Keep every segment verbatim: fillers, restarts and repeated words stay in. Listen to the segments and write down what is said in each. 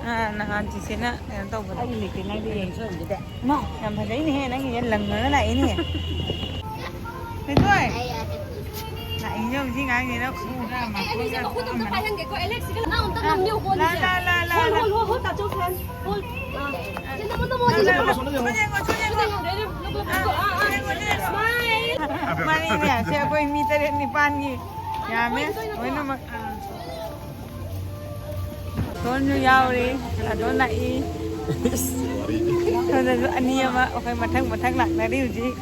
ꯑꯥ, ꯅꯍꯥꯟ ꯆꯤꯆꯦꯅ ꯀꯩꯅꯣ ꯇꯧꯕꯗꯣ꯫ ꯑꯩꯒꯤ ꯂꯩꯇꯦ, ꯅꯪꯗꯤ ꯌꯦꯡ ꯁꯣꯏꯕꯗꯨꯗ꯫ ꯏꯃꯥ, ꯌꯥꯝ ꯐꯖꯩꯅꯦꯍꯦ, ꯅꯪꯒꯤꯁꯦ ꯂꯪꯉꯒ ꯂꯥꯛꯏꯅꯦ꯫ ꯊꯣꯏꯊꯣꯏ! ꯂꯥꯛꯏꯅꯦ ꯍꯧꯖꯤꯛ ꯉꯥꯡꯉꯤꯅ ꯈꯨ-, ꯑꯩ, ꯑꯩ, ꯑꯩꯁꯦ ꯃꯈꯨꯠ ꯑꯝꯇ ꯄꯥꯏꯍꯟꯒꯦꯀꯣ, ꯑꯦꯂꯦꯛꯁ, ꯁꯤꯗ ꯅꯪ ꯑꯝꯇ ꯅꯝꯕꯤꯌꯨꯀꯣ, ꯂꯥ, ꯑꯅꯤꯁꯦ꯫ ꯂꯥ, ꯂꯥ, ꯂꯥ, ꯍꯣꯜ, ꯂꯥ꯫ ꯍꯣꯜ, ꯍꯣꯜ, ꯍꯣꯜ, ꯇꯥꯆꯧ ꯐꯦꯟ꯫ ꯍꯣꯜ꯫ ꯑꯥ꯫ ꯁꯤ ꯅꯝꯃꯣ, ꯅꯝꯃꯣ, ꯂꯥ, ꯁꯤ ꯂꯥ, ꯅꯝꯃꯣ꯫ ꯂꯥ꯫ ꯁꯣꯝꯗ ꯌꯦꯡꯉꯣ, ꯁꯣꯝꯗ ꯌꯦꯡꯉꯣ꯫ ꯁꯣꯝꯗ ꯌꯦꯡꯉꯣ, ꯁꯣꯝꯗ ꯌꯦꯡꯉꯣ꯫ ꯑꯥ, ꯑꯥ, ꯁꯣꯝꯗ ꯌꯦꯡꯉꯣ꯫ ꯁ꯭ꯃꯥꯏꯜ꯫ ꯃꯥꯅꯦ, ꯃꯌꯥꯝꯁꯦ ꯑꯩꯈꯣꯏ ꯃꯤ ꯇꯔꯦꯠ ꯅꯤꯄꯥꯟꯒꯤ ꯌꯥꯝꯃꯦ, ꯂꯣꯏꯅꯃꯛ꯫ ꯑꯇꯣꯟꯁꯨ ꯌꯥꯎꯔꯤ, ꯑꯇꯣꯟ ꯂꯥꯛꯏ꯫ ꯁꯣꯝꯗꯁꯨ ꯑꯅꯤ ꯑꯃ ꯑꯩꯈꯣꯏ ꯃꯊꯪ ꯃꯊꯪ ꯂꯥꯛꯅꯔꯤ ꯍꯧꯖꯤꯛ꯫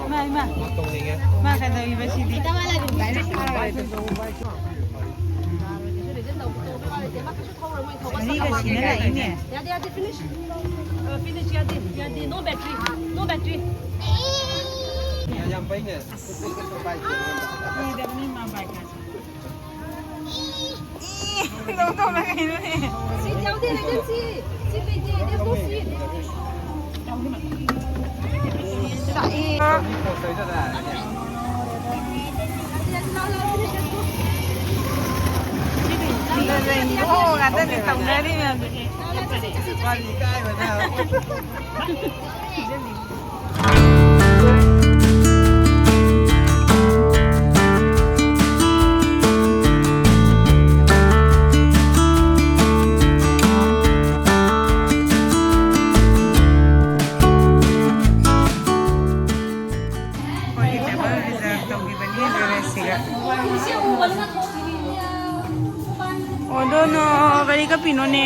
ꯏꯃꯥ, ꯏꯃꯥ꯫ ꯃꯥ ꯀꯩꯗꯧꯔꯤꯕ ꯁꯤꯗꯤ? ꯃꯔꯤꯒ ꯁꯤꯅ ꯂꯥꯛꯏꯅꯦ꯫ ꯌꯥꯗꯦ, ꯌꯥꯗꯦ, finish. ꯑ, finish, ꯌꯥꯗꯦ, ꯌꯥꯗꯦ, no battery, no battery. ꯌꯥꯝ ꯐꯩꯅꯦ꯫ ꯁꯤꯗ ꯃꯤ ꯃꯥ ꯕꯥꯏ ꯀꯥꯁꯦ꯫ ꯏ, ꯂꯧꯊꯣꯛꯅ ꯀꯩꯅꯣꯅꯦ꯫ Seat ꯌꯥꯎꯗꯦ, ꯂꯩꯇꯦ, seat. Seat ꯂꯩꯇꯦ, there's no seat. ꯂꯥꯛꯑꯦ꯫ ꯁꯤꯗ ꯂꯩ꯫ ꯑꯣ, ꯉꯥꯛꯇꯅꯦ ꯇꯧꯅꯔꯤ ꯃꯌꯥꯝꯁꯦ꯫ ꯑꯩꯈꯣꯏꯒꯤ table reserve ꯇꯧꯈꯤꯕꯅꯤ dress ꯁꯤꯒ꯫ ꯑꯣ, ꯗꯣꯅꯣ, ꯀꯔꯤ ꯀꯞꯄꯤꯅꯣꯅꯦ?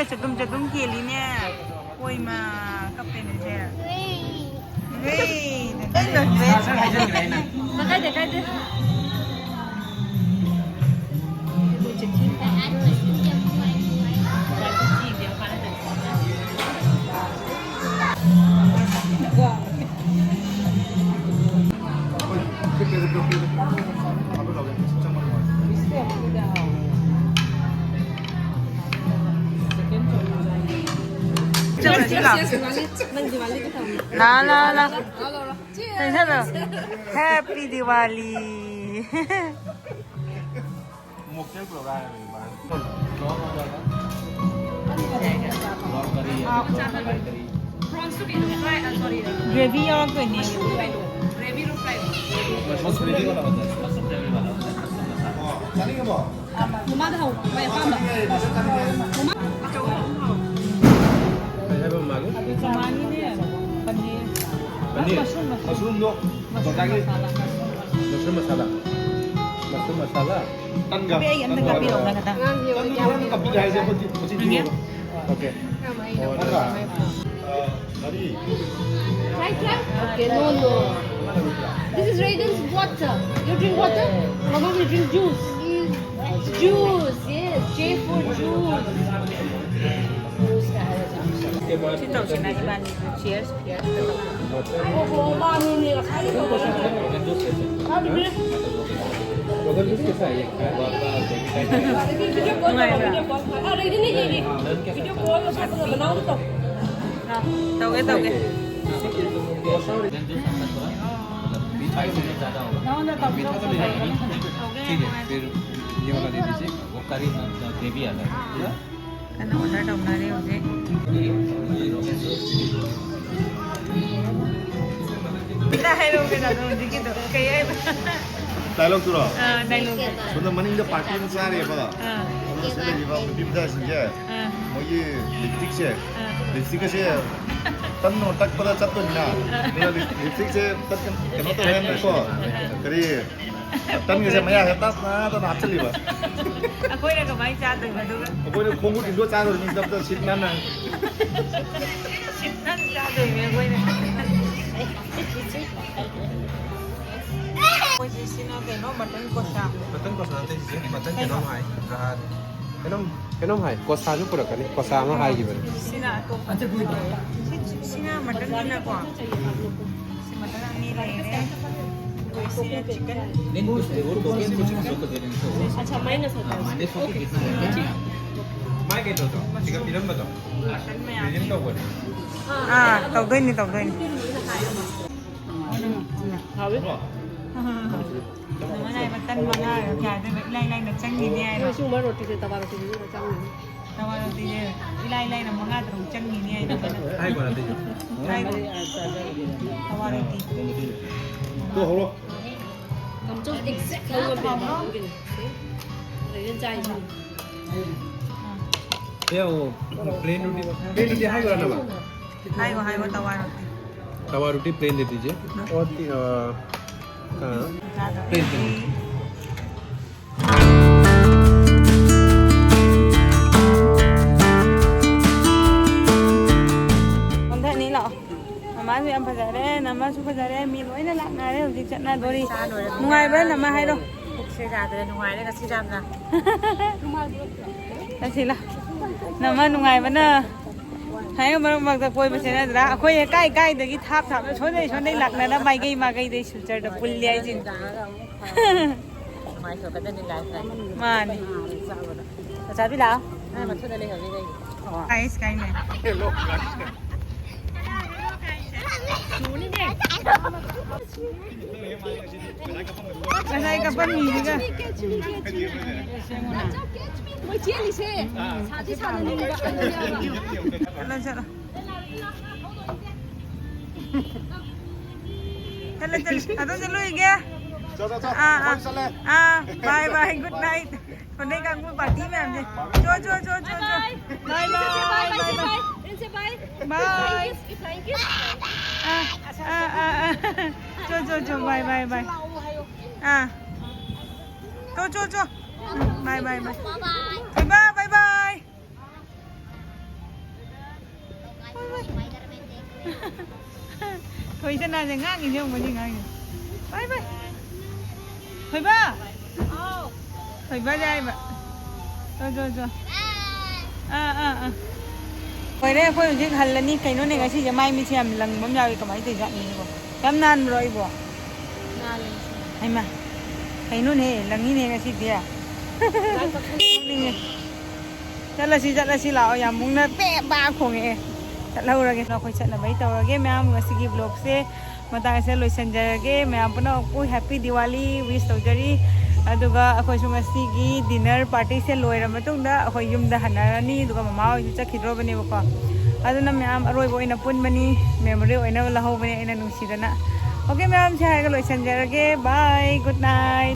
ꯆꯗꯨꯝ ꯆꯗꯨꯝ ꯀꯦꯜꯂꯤꯅꯦ꯫ ꯍꯣꯏ, ꯃꯥ, ꯀꯞꯄꯦꯅꯦ ꯁꯦ꯫ ꯍꯦ, ꯀꯥꯏꯗꯦ, ꯀꯥꯏꯗꯦ꯫ ꯁꯤ ꯂꯥꯎ꯫ ꯅꯪ ꯗꯤꯋꯥꯂꯤ ꯀꯩ ꯇꯧꯅꯤ? ꯂꯥ, ꯂꯥ, ꯂꯥ꯫ ꯂꯥ, ꯂꯥ, ꯂꯥ꯫ Cheers꯫ ꯀꯩꯅꯣ? Happy Diwali꯫ Prawns ꯇꯨ ꯀꯩꯅꯣ? Fry, ꯑ, sorry꯫ Gravy ꯌꯥꯎꯔꯛꯇꯣꯏꯅꯦ꯫ Gravy ꯔꯣ fry ꯔꯣ? ꯃꯃꯥꯗ ꯍꯪꯉꯣ, ꯃꯥꯏ ꯑꯄꯥꯝꯕ꯫ ꯃꯃꯥ꯫ ꯀꯩ ꯍꯥꯏꯕ ꯃꯥꯒꯤ? ꯃꯃꯥꯒꯤꯅꯦ, ꯄꯅꯤꯔ꯫ ꯄꯅꯤꯔ? ꯃꯁꯔꯨꯝ, ꯃꯁꯔꯨꯝ꯫ ꯃꯁꯔꯨꯝꯗꯣ ꯃꯁꯔꯨꯝ ꯃꯁꯥꯂꯥ꯫ ꯃꯁꯔꯨꯝ ꯃꯁꯥꯂꯥ꯫ ꯇꯟꯒ꯫ ꯑꯩ ꯑꯝꯇ ꯀꯥꯄꯤꯔꯛꯑꯣ, ꯅꯪ ꯈꯛꯇ꯫ ꯇꯟꯗꯨ ꯅꯪ ꯀꯥꯄꯤꯒꯦ ꯍꯥꯏꯁꯦ ꯑꯩꯈꯣꯏꯗꯤ ꯍꯧꯖꯤꯛ ꯄꯤꯔꯛꯑꯣ꯫ Okay. ꯅꯠꯇ꯭ꯔꯥ? Try, try. Okay, no, no. This is Raiden's water. You drink water? Mama will drink juice. Juice, yes. J for juice. ꯁꯤ ꯇꯧꯁꯤꯅ ꯏꯕꯥꯅꯤ꯫ Cheers, cheers. ꯑꯣ ꯍꯣ, ꯃꯥꯅꯤꯅꯦ, ꯉꯁꯥꯏꯗꯤ ꯇꯧꯔꯛꯏꯅꯦ꯫ ꯃꯥꯅꯤꯅꯦ꯫ ꯅꯨꯡꯉꯥꯏꯕ꯭ꯔꯥ? ꯑ, ꯂꯩꯗꯤ ꯂꯩꯌꯦ꯫ Video call ꯁꯥꯟꯅꯕ ꯅꯥꯎꯗ ꯇꯧ꯫ ꯑ, ꯇꯧꯒꯦ, ꯇꯧꯒꯦ꯫ ꯅꯉꯣꯟꯗ ꯇꯧꯒꯦ, ꯇꯧꯒꯦ꯫ ठीक है, फिर ये वाला दे दीजिए। वो करी ग्रेवी आ गया। ꯀꯟꯅ order ꯇꯧꯅꯔꯤ ꯍꯧꯖꯤꯛ꯫ ꯈꯤꯇ ꯍꯥꯏꯔꯛꯑꯣ ꯀꯩꯅꯣ, ꯑꯗꯣ ꯍꯧꯖꯤꯛꯀꯤꯗꯣ ꯀꯩ ꯍꯥꯏꯕ? Dialogue ꯇꯨꯔꯣ? ꯑꯥ, dialogue꯫ ꯁꯣꯝꯗ ꯃꯅꯤꯡꯗ party ꯑꯃ ꯆꯥꯔꯤꯕ꯫ ꯑꯥ꯫ ꯑꯗꯣ ꯁꯤꯗ ꯂꯩꯔꯤꯕ ꯅꯨꯄꯤ ꯃꯆꯥꯁꯤꯡꯁꯦ ꯑꯥ꯫ ꯃꯣꯏꯒꯤ lipstickꯁꯦ, ꯑꯥ꯫ Lipstick ꯑꯁꯦ ꯇꯟ ꯇꯛꯄꯗ ꯆꯠꯇꯣꯏꯅꯤꯅ꯫ ꯑꯥ꯫ ꯑꯗꯨꯅ lip-, lipstickꯁꯦ ꯇꯠ-, ꯀꯩꯅꯣ ꯇꯧꯍꯟꯕꯀꯣ꯫ ꯑꯥ꯫ ꯀꯔꯤ? ꯇꯟꯒꯁꯦ ꯃꯌꯥꯁꯦ ꯇꯞꯅ ꯇꯞꯅ ꯍꯥꯞꯆꯜꯂꯤꯕ꯫ ꯑꯩꯈꯣꯏꯅ ꯀꯃꯥꯏꯅ ꯆꯥꯗꯣꯏꯕ ꯑꯗꯨꯒ? ꯑꯩꯈꯣꯏꯅ ꯈꯣꯡꯎꯞ ꯏꯟꯗꯣ ꯆꯥꯗꯣꯏꯅꯤ, ꯇꯞ ꯇꯞ ꯁꯤꯠ ꯅꯥꯟꯅ꯫ ꯁꯤꯠ ꯅꯥꯟꯅ ꯆꯥꯗꯣꯏꯅꯦ ꯑꯩꯈꯣꯏꯅ꯫ ꯑꯩꯈꯣꯏꯁꯦ ꯁꯤꯅ ꯀꯩꯅꯣ, mutton ꯀꯣꯁꯥ꯫ Mutton ꯀꯣꯁꯥ ꯅꯠꯇꯦ ꯁꯤꯁꯦ, mutton ꯀꯩꯅꯣꯝ ꯍꯥꯏ꯫ ꯑꯥ, ꯀꯩꯅꯣꯝ, ꯀꯩꯅꯣꯝ ꯍꯥꯏ꯫ ꯀꯣꯁꯥꯁꯨ ꯄꯨꯔꯛꯀꯅꯤ꯫ ꯀꯣꯁꯥ ꯑꯃ ꯍꯥꯏꯈꯤꯕꯅꯤ꯫ ꯁꯤꯅ ꯑꯇꯣꯞꯄ꯫ ꯁꯤ-, ꯁꯤꯅ muttonꯒꯤꯅꯀꯣ꯫ ꯁꯤ mutton ꯑꯅꯤ ꯂꯩꯔꯦ꯫ ꯑꯗꯨꯒ ꯁꯤꯅ chicken꯫ अच्छा, minus होता है। माइनस होके कितना है? ꯃꯥꯏ ꯀꯩꯅꯣꯗꯣ, ꯁꯤꯒ ꯄꯤꯔꯝꯕꯗꯣ꯫ ꯔꯤꯗꯤꯝ ꯇꯧꯕꯅꯦ꯫ ꯑꯥ, ꯇꯧꯗꯣꯏꯅꯤ, ꯇꯧꯗꯣꯏꯅꯤ꯫ ꯍꯥꯎꯋꯤ꯫ ꯅꯪꯅ ꯍꯥꯏꯕ ꯇꯟ ꯃꯉꯥ ꯀꯌꯥꯗ ꯏꯂꯥꯏ ꯂꯥꯏꯅ ꯆꯪꯈꯤꯅꯤ ꯍꯥꯏꯅꯣ? ꯃꯣꯏ ꯁꯤꯒꯨꯝꯕ ꯔꯣꯇꯤꯁꯦ, ꯇꯋꯥ ꯔꯣꯇꯤꯁꯦ ꯆꯪꯉꯤꯅꯤ꯫ ꯇꯋꯥ ꯔꯣꯇꯤꯁꯦ ꯏꯂꯥꯏ ꯂꯥꯏꯅ ꯃꯉꯥ ꯇꯔꯨꯛ ꯆꯪꯈꯤꯅꯤ ꯍꯥꯏꯅ ꯍꯥꯏꯕ꯫ ꯍꯥꯏꯈꯣ ꯑꯗꯨꯗꯤ꯫ ꯍꯥꯏꯈꯣ꯫ ꯇꯋꯥ ꯔꯣꯇꯤ꯫ ꯇꯣ ꯍꯧꯔꯣ꯫ ꯀꯝꯆꯧ exact ꯂꯧꯔꯕꯅꯦ ꯑꯗꯨꯒꯤꯅꯦ꯫ ꯁꯤ꯫ ꯑꯗꯩꯗ ꯆꯥꯏꯁꯤꯅꯤ꯫ ꯁꯦ ꯌꯦꯡꯉꯣ, plain roti, plain roti ꯍꯥꯏꯈ꯭ꯔꯣ ꯅꯕ? ꯍꯥꯏꯈꯣ, ꯍꯥꯏꯈꯣ, ꯇꯋꯥ ꯔꯣꯇꯤ꯫ तवा रोटी प्लेन दे दीजिए। और ती-, अ, हाँ, प्लेन प्लेन। ꯑꯣꯟꯊꯅꯤ ꯂꯥꯛꯑꯣ꯫ ꯃꯃꯥꯁꯨ ꯌꯥꯝ ꯐꯖꯔꯦ, ꯅꯃꯁꯨ ꯐꯖꯔꯦ, ꯃꯤ ꯂꯣꯏꯅ ꯂꯥꯛꯅꯔꯦ, ꯍꯧꯖꯤꯛ ꯆꯠꯅꯗꯣꯔꯤ꯫ ꯅꯨꯡꯉꯥꯏꯕ꯭ꯔꯥ ꯅꯃ ꯍꯥꯏꯔꯣ? ꯄꯨꯛꯁꯦ ꯌꯥꯗ꯭ꯔꯦ, ꯅꯨꯡꯉꯥꯏꯔꯦ ꯉꯁꯤ ꯌꯥꯝꯅ꯫ ꯆꯠꯁꯤꯂ꯫ ꯅꯃ ꯅꯨꯡꯉꯥꯏꯕꯅ꯫ ꯍꯥꯏꯌꯣ, ꯃꯔꯛ ꯃꯔꯛꯇ ꯀꯣꯏꯕ ꯆꯠꯅꯗ꯭ꯔꯥ? ꯑꯩꯈꯣꯏ ꯀꯥꯏ ꯀꯥꯏꯗꯒꯤ ꯊꯥꯞ ꯊꯥꯞꯅ ꯁꯣꯟꯗꯩ ꯁꯣꯟꯗꯩ ꯂꯥꯛꯅꯗ ꯃꯥꯏꯀꯩ ꯃꯥꯏꯀꯩꯗꯩ ꯁꯤꯜꯆꯔꯗ ꯄꯨꯜꯂꯦ ꯍꯥꯏꯁꯤꯅꯤ꯫ ꯅꯨꯡꯉꯥꯏꯊꯣꯛꯀꯗꯕꯅꯤ life ꯍꯥꯏꯁꯦ꯫ ꯃꯥꯅꯤ꯫ ꯆꯥꯕꯗ꯫ ꯆꯥꯕꯤ ꯂꯥꯛꯑꯣ꯫ ꯅꯪ ꯃꯊꯛꯇ ꯂꯩꯍꯧꯔꯤ ꯀꯩꯒꯤ? ꯑꯣ꯫ ꯑꯥꯏꯁ ꯀꯥꯏꯅꯦ꯫ ꯉꯁꯥꯏ ꯀꯞꯄꯝꯃꯤꯗꯨꯒ꯫ ꯃꯣꯏ ꯆꯦꯜꯂꯤꯁꯦ ꯁꯥꯗꯤ ꯁꯥꯟꯅꯅꯤꯡꯕ꯫ ꯆꯠꯂꯣ, ꯆꯠꯂꯣ꯫ ꯆꯠꯂꯣ, ꯆꯠꯂꯣ꯫ ꯑꯗꯨꯝ ꯆꯠꯂꯨꯈꯤꯒꯦ꯫ ꯆꯣ, ꯆꯣ, ꯆꯣ꯫ ꯑꯥ, ꯑꯥ꯫ ꯃꯣꯏ ꯆꯠꯂꯦ꯫ ꯑꯥ, bye bye, good night꯫ ꯍꯣꯔꯦꯟ ꯀꯥꯡꯕꯨ party ꯃꯌꯥꯝꯁꯦ꯫ ꯆꯣ, ꯆꯣ, ꯆꯣ, ꯆꯣ, ꯆꯣ꯫ Bye bye, bye bye, bye bye, bye bye. Bye. Bye. Bye. ꯑꯥ, ꯑꯥ, ꯑꯥ, ꯑꯥ꯫ ꯆꯣ, ꯆꯣ, ꯆꯣ, bye bye, bye꯫ ꯑꯥ꯫ ꯆꯣ, ꯆꯣ, ꯆꯣ꯫ ꯎꯝ, bye bye, bye꯫ Bye bye, bye bye꯫ ꯊꯣꯏꯁꯅꯥꯁꯦ ꯉꯥꯡꯉꯤꯁꯦ ꯌꯦꯡꯉꯨ, ꯃꯁꯤ ꯉꯥꯡꯉꯤꯁꯦ꯫ Bye bye꯫ ꯊꯣꯏꯕ꯫ ꯊꯣꯏꯕꯁꯦ ꯍꯥꯏꯕ꯫ ꯆꯣ, ꯆꯣ, ꯆꯣ꯫ ꯑꯥ, ꯑꯥ, ꯑꯥ꯫ ꯂꯣꯏꯔꯦ, ꯑꯩꯈꯣꯏ ꯍꯧꯖꯤꯛ ꯍꯜꯂꯅꯤ꯫ ꯀꯩꯅꯣꯅꯦ, ꯉꯁꯤꯁꯦ ꯃꯥꯏ ꯃꯤꯠꯁꯦ ꯌꯥꯝ ꯂꯪꯕ ꯑꯃ ꯌꯥꯎꯏ꯫ ꯀꯃꯥꯏꯅ ꯇꯧꯔꯤꯖꯥꯠꯅꯣ ꯁꯤꯕꯣ? ꯌꯥꯝ ꯅꯥꯟꯕ꯭ꯔꯣ ꯑꯩꯕꯣ? ꯅꯥꯜꯂꯦ ꯉꯁꯤ꯫ ꯍꯩꯃꯥ꯫ ꯀꯩꯅꯣꯅꯦ, ꯂꯪꯉꯤꯅꯦ ꯉꯁꯤꯗꯤ꯫ ꯂꯥꯏ ꯀꯠꯄ ꯅꯣꯛꯅꯤꯡꯉꯦ꯫ ꯆꯠꯂꯁꯤ, ꯆꯠꯂꯁꯤ, ꯂꯥꯛꯑꯣ꯫ ꯌꯥꯝ ꯃꯨꯛꯅ ꯄꯦ ꯄꯥ ꯈꯣꯡꯉꯛꯑꯦ꯫ ꯆꯠꯍꯧꯔꯒꯦ꯫ ꯑꯩꯈꯣꯏ ꯆꯠꯅꯕꯩ ꯇꯧꯔꯒꯦ꯫ ꯃꯌꯥꯝ, ꯉꯁꯤꯒꯤ vlogꯁꯦ ꯃꯇꯥꯡ ꯑꯁꯤꯗ ꯂꯣꯏꯁꯤꯟꯖꯔꯒꯦ꯫ ꯃꯌꯥꯝ ꯄꯨꯝꯅꯃꯛꯄꯨ Happy Diwali wish ꯇꯧꯖꯔꯤ꯫ ꯑꯗꯨꯒ ꯑꯩꯈꯣꯏꯁꯨ ꯉꯁꯤꯒꯤ dinner partyꯁꯦ ꯂꯣꯏꯔ ꯃꯇꯨꯡꯗ ꯑꯩꯈꯣꯏ ꯌꯨꯝꯗ ꯍꯟꯅꯔꯅꯤ꯫ ꯑꯗꯨꯒ ꯃꯃꯥ ꯍꯣꯏꯁꯨ ꯆꯠꯈꯤꯗ꯭ꯔꯣꯕꯅꯦꯕꯀꯣ꯫ ꯑꯗꯨꯅ ꯃꯌꯥꯝ ꯑꯔꯣꯏꯕ ꯑꯣꯏꯅ ꯄꯨꯟꯕꯅꯤ, memory ꯑꯣꯏꯅꯕ ꯂꯧꯍꯧꯕꯅꯦ ꯑꯩꯅ ꯅꯨꯡꯁꯤꯗꯅ꯫ Okay ꯃꯌꯥꯝ, ꯁꯤ ꯍꯥꯏꯔꯒ ꯂꯣꯏꯁꯤꯟꯖꯔꯒꯦ꯫ Bye, good night꯫